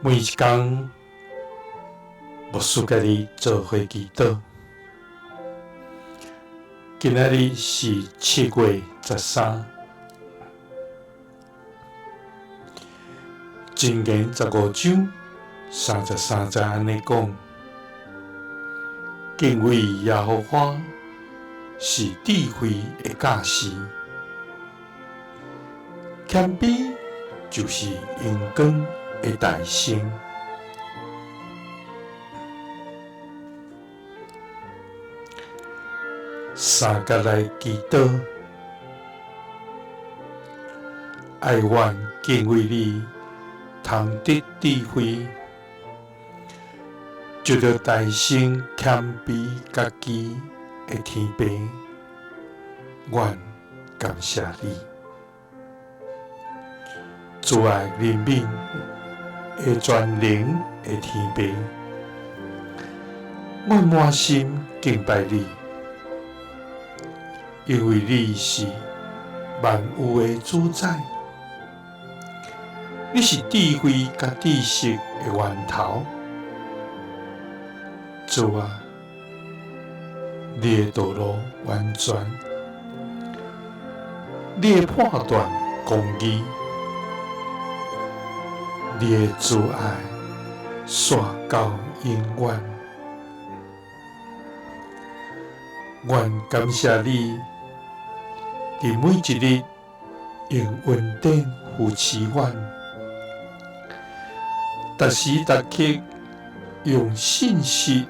每一工，牧師佮你做伙祈禱。今仔日是7月13，箴言15章33節按呢講：敬畏耶和華是智慧的教示，謙卑就是榮光的代稱。三佮來祈禱，愛阮敬畏你，通得智慧，藉著大乘謙卑家己的天父，阮感謝你，慈愛憐憫的全能的天父，阮滿心敬拜你，因為你是萬有的主宰，你是智慧佮知識的源頭。主啊，你的道路完全，你的判斷公義，你的慈愛紲到永遠。阮感謝你，佇每一日用恩典扶持阮，逐時逐刻用信實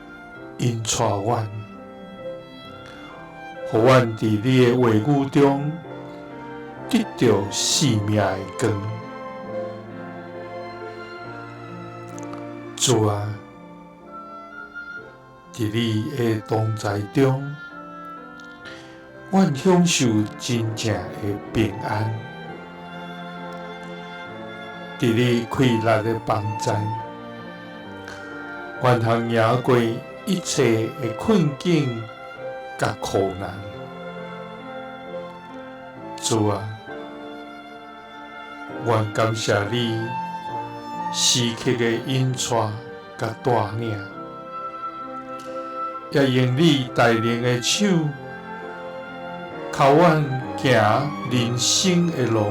引帶阮，予阮佇你的話語中得著生命的光。主啊，佇你的同在中，阮享受真正的平安。佇你氣力的幫助，阮通贏過一切的困境佮苦難。主啊，阮感謝你時刻的引帶佮帶領，也用你大能的手，牽阮行人生的路。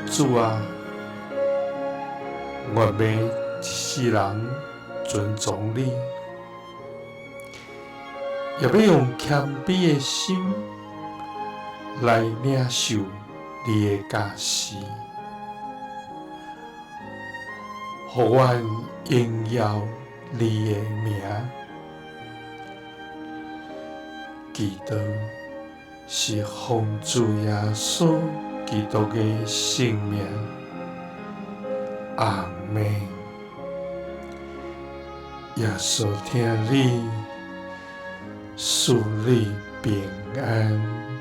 主啊，願欲一世人尊崇你，也欲用謙卑的心來領受你的教示，予阮榮耀你的名。祈禱是奉主耶穌基督的聖名，阿們。耶穌疼你，賜你平安。